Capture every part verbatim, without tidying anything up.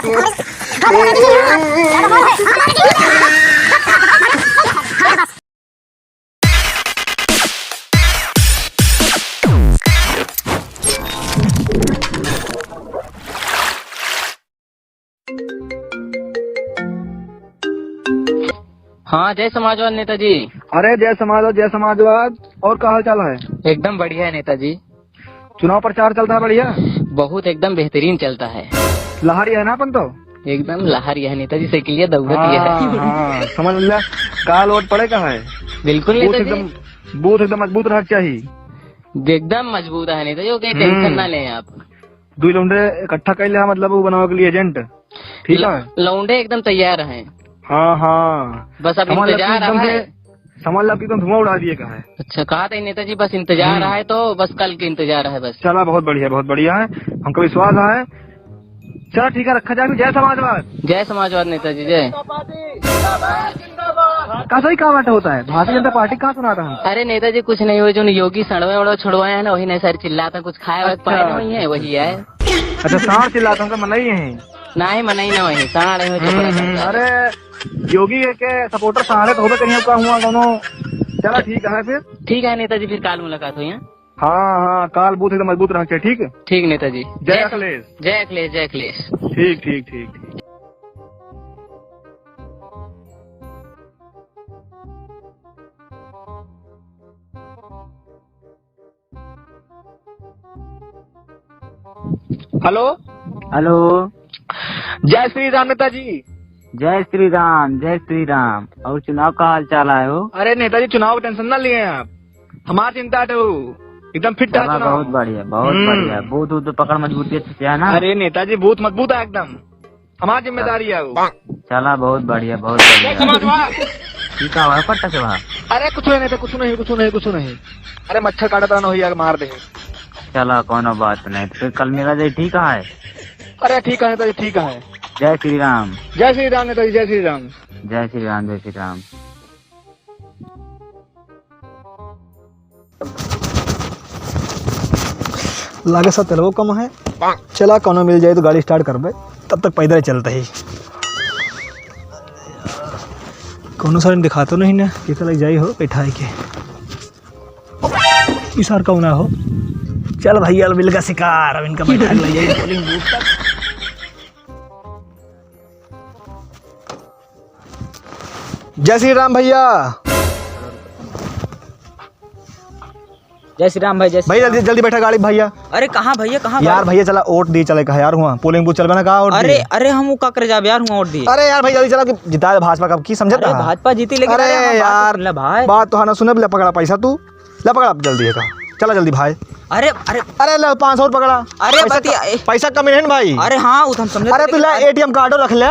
हाँ, जय समाजवाद नेताजी। अरे, जय समाजवाद, जय समाजवाद। और का हाल चाल है? एकदम बढ़िया है नेताजी। चुनाव प्रचार चलता है बढ़िया? बहुत एकदम बेहतरीन चलता है। लहरिया है ना अपन तो? एकदम लहरिया है नेताजी, साइकिलिया दौड़त ही है। हाँ, हाँ, समझ लिया। काल वोट पड़े का है? बिल्कुल बूथ नेताजी। एकदम, बूथ एकदम मजबूत रहना चाहिए। एकदम मजबूत है नेताजी, वो कहीं हम्म। टेंशन ना लें आप। दुई लौंडे इकट्ठा कर लिया, मतलब वो बनावे के लिए एजेंट, ठीक ल-, है? लौंडे एकदम तैयार हैं। हाँ, हाँ। बस अब समझ ला इंतजार एकदम है। से, समझ ला कि एकदम धुआं उड़ा दिए का है। अच्छा, कहा था नेताजी, बस इंतजार हम्म। है, तो बस कल के इंतजार है बस। चला, बहुत बढ़िया, बहुत बढ़िया है, हमको विश्वास है। चला ठीक है, रखा जाए, जय समाजवाद। जय समाजवाद नेताजी, जय। का सही का बात होता है, भारतीय जनता पार्टी कहाँ सुनाता है? अरे नेताजी, कुछ नहीं हुए, जो योगी सड़वे उड़वे छुड़वाए हैं ना, वही नहीं सर चिल्लाता, कुछ खाए वाए अच्छा। पाए नहीं है, वही है। अच्छा, साँड़ चिल्लाता है, मनई है। नहीं, मनई ना वही, साँड़ है, हम्म, चपड़ा हम्म, साँड़। अरे, योगी के सपोर्टर साँड़े तो होबे करिए, का हुआ दोनों। चला, ठीक है फिर। ठीक है नेताजी, फिर काल मुलाकात हुई है। हाँ, हाँ, काल बूथ एकदम मजबूत रहना चाहिए, ठीक है? ठीक नेताजी। जय जय अखिलेश। जय अखिलेश, जय अखिलेश। ठीक, ठीक, ठीक, ठीक। हेलो। हेलो। जय श्री राम नेताजी। जय श्री राम, जय श्री राम। और चुनाव का हाल चाल है हो? अरे नेताजी, चुनाव की टेंशन ना लिए आप, हमार चिंता हटे हो, एकदम फिट है चला, चुनाव। बहुत बढ़िया, बहुत हम्म। बढ़िया। बूथ वूथ पकड़ मजबूती अच्छे से है ना? अरे नेताजी, बूथ मजबूत है एकदम। हमार जिम्मेदारी है वो। चला, बहुत बढ़िया, बहुत बढ़िया। समाजवाद। ठीक है, वह पट्टा से वहाँ। अरे कुछ नहीं, कुछ नहीं, कुछ नहीं, कुछ नहीं। अरे मच्छर काटा था ना, भैया मार दे। चला, कोनो बात नहीं, तो फिर कल मिला जाए, ठीक है? अरे ठीक है नेताजी, ठीक है। जय श्री राम। जय श्री राम नेताजी, जय श्री राम। जय श्री राम, जय श्री राम। लागे सा तेलवो कम है। चला, कौनो मिल जाए तो गाड़ी स्टार्ट करबे, तब तक पैदल चलते ही। कौनो सारे दिखातो नहीं ना, कितना लग जाई हो बैठाए के। ई सार कौन हो? चल भैया, मिल गया शिकार, अब इनका बैठा के ले जाए polling booth तक। जय श्री राम भैया। जय श्री राम भाई, जय श्री भैया, राम। जल्दी, जल्दी बैठा गाड़ी भैया। अरे कहाँ भैया, कहाँ यार भाई? भैया, चला वोट दी चले कहा यार, हुआ polling booth चलबे ना कहा वोट अरे, दी। अरे हम वो का करे जाब यार, हुआ वोट दी। अरे यार भाई, जल्दी चला कि जिता है भाजपा का, की समझत अरे रहा? भाजपा जीती, लेकिन अरे अरे हम बात यार, सुन ले भाई। बात तो है ना, सुने, ले पकड़ा पैसा तू, ले पकड़ा जल्दी है का, चला जल्दी भाई। अरे, अरे। अरे ले पाँच सौ और पकड़ा। अरे पैसा बतिया, क-, ए- पैसा कमी नहीं ना भाई। अरे हाँ, वो तो हम समझे अरे थे, तू लेकिन ले अरे ATM कार्डो रख ले।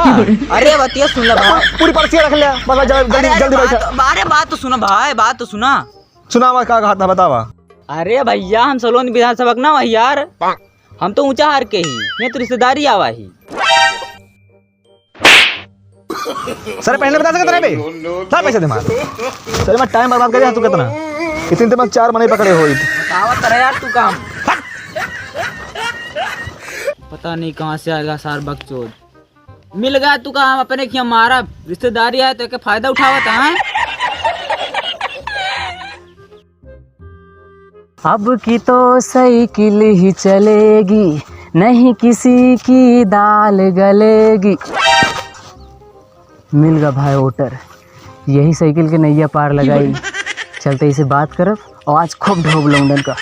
अरे बतिया सुन ले भाई। पूरी पर्चिया रख ले, बस जल्दी, अरे, जल्दी, अरे जल्दी बैठा। बात, अरे बात तो सुना भाई, बात तो सुना। सुनावा का कहा था, बतावा। अरे भैया, हम सलोन विधानसभा के ना वही यार, हम तो ऊंचा हार के ही, ये तो रिश्तेदारी आवा ही। सर, पहले बता सकत रहे बे? ला पैसा दे मार। सर, मैं टाइम बर्बाद कर दिया तू कितना? इतने देर में चार मने पकड़े हो। बतावा करे यार तू काम। पता नहीं कहाँ से आएगा सार बकचोद। मिल गया तू काम, अपने खिया मारा, रिश्तेदारी आए तो के फायदा उठावत है। अब की तो साइकिल ही चलेगी, नहीं किसी की दाल गलेगी। मिल गया भाई वोटर, यही साइकिल के नैया पार लगाई। चलते इसे बात करब और आज खूब ढोब लौंडन का।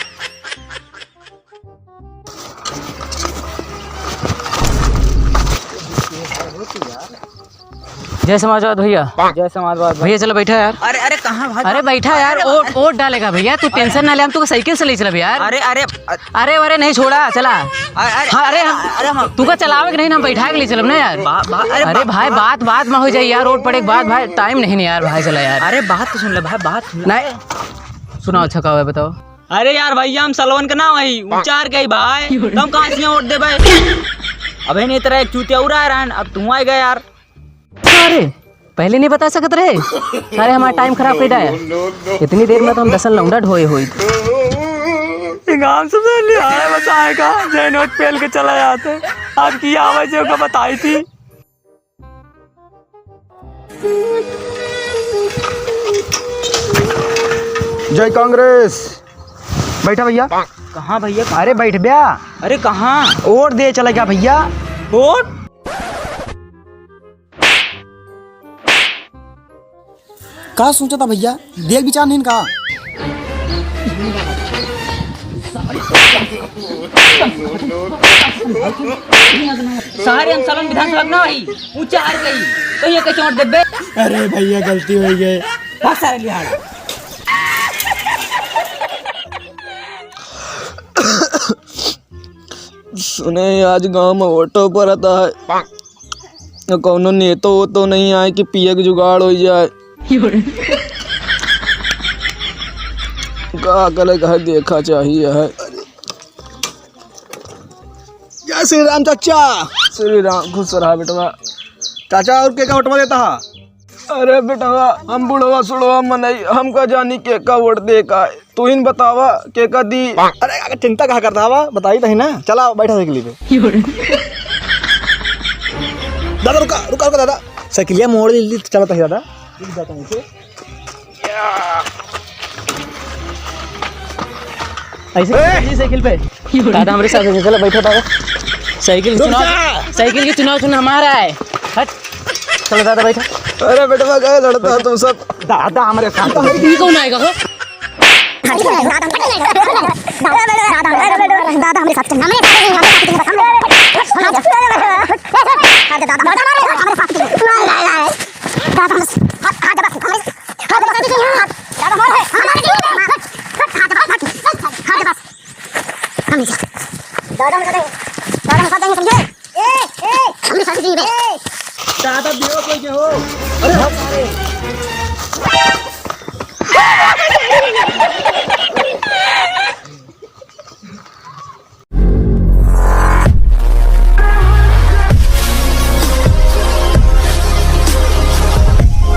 जय समाजवाद भैया। जय समाजवाद भाई। भैया चला बैठा यार। अरे, अरे, कहाँ भाई? अरे बैठा यार, अरे, वोट, अरे। वोट डालेगा भैया, तू tension ना ले, हम तुका साइकिल से ले चलब यार। अरे, अरे, अ- अरे, अरे नहीं छोड़ा, चला। अरे, अरे, हाँ, अरे, अरे, हम अरे, हम तुका चलावे के नहीं ना, हम बैठा के ले चलब ना यार। बा-, बा-, अरे अरे बा-, भाई, बा- बात, बात में हो जाए यार, रोड पड़े के बाद भाई, टाइम नहीं, नहीं यार भाई, चला यार। अरे बात तो सुन ले भाई, बात सुन ले। नहीं, सुनाओ, अच्छा का हुआ है, बताओ। अरे यार भैया, हम सलवन के ना वही उचार गई भाई, तुम कहाँ से वोट दे भाई? अबे नहीं, तेरा एक चूतिया उड़ा रहन, अब तू आ गया यार। अरे, पहले नहीं बता सकत रहे? सारे हमारा टाइम खराब कर डाया। इतनी देर में तो हम दसन लौंडा ढोए होई। गांव से तो लिहाड़ा बताए का, जैन होत पेल के चला जाते। अब की आवाज जो का बताई थी। जय कांग्रेस। बैठा भैया। कहाँ भैया? अरे बैठ ब्या। अरे कहाँ? वोट दे चला गया भैया। वोट? का सोचता भैया, देख विचार नहीं का? सारे हम सलन विधानसभा ना आई, ऊंचा हार गई, तो ये कैसे वोट देबे? अरे भैया, गलती हो गई। भाग सारे लिहाड़ा। सुने, आज गांव में वोटो परता है। कौनो नेतो वोतो नहीं आए कि पिए के जुगाड़ हो जाए। का करे, घर देखा चाहिए है। जय श्री राम चाचा। श्री राम, खुश रहा बेटवा। चाचा, और के का वोटवा देता है? अरे बेटवा, हम बुढ़वा सुढ़वा मनई, हम का जानी के का वोट दे का है। तू ही न बतावा, के का दी। अरे, अगर चिंता कहा करता हवा, बताई तही ना। चला, बैठा साइकिल पे। दादा, रुका, रुका, रुका, दादा। साइकिलिया मोड़ ली, ली, चला तही, दादा। रुक जाता हूँ इसे। ऐसे ए! साइकिल पे। दादा, हमरे साथ चला, बैठो दादा। साइकिल के रुक चुनाव, जा। साइकिल के चुनाव चिन्ह हमारा है। हट। चलो दादा, बैठो। अरे बेटवा, काहे लड़ता है तुम सब? दादा, हमरे साथ। ई कौन आएगा हो? दादा, दादा, हमरे साथ चल, हमरे साथ चल, हमरे साथ चल, बस, हमरे साथ चल, हमरे साथ चल। दादा, हमरे साथ चल। दादा, बस, हट, हट, बस, हमरे, हट, दादा, हमारे, हमारे, हट, हट, बस, हट, हट, बस। हम नहीं जाते। दादा, हम जाते हैं। दादा, हम साथ जाएंगे, समझे? ए, ए, हम नहीं साथ जाएंगे। ए। दादा, दियो कोई के हो? अरे, हट, अरे।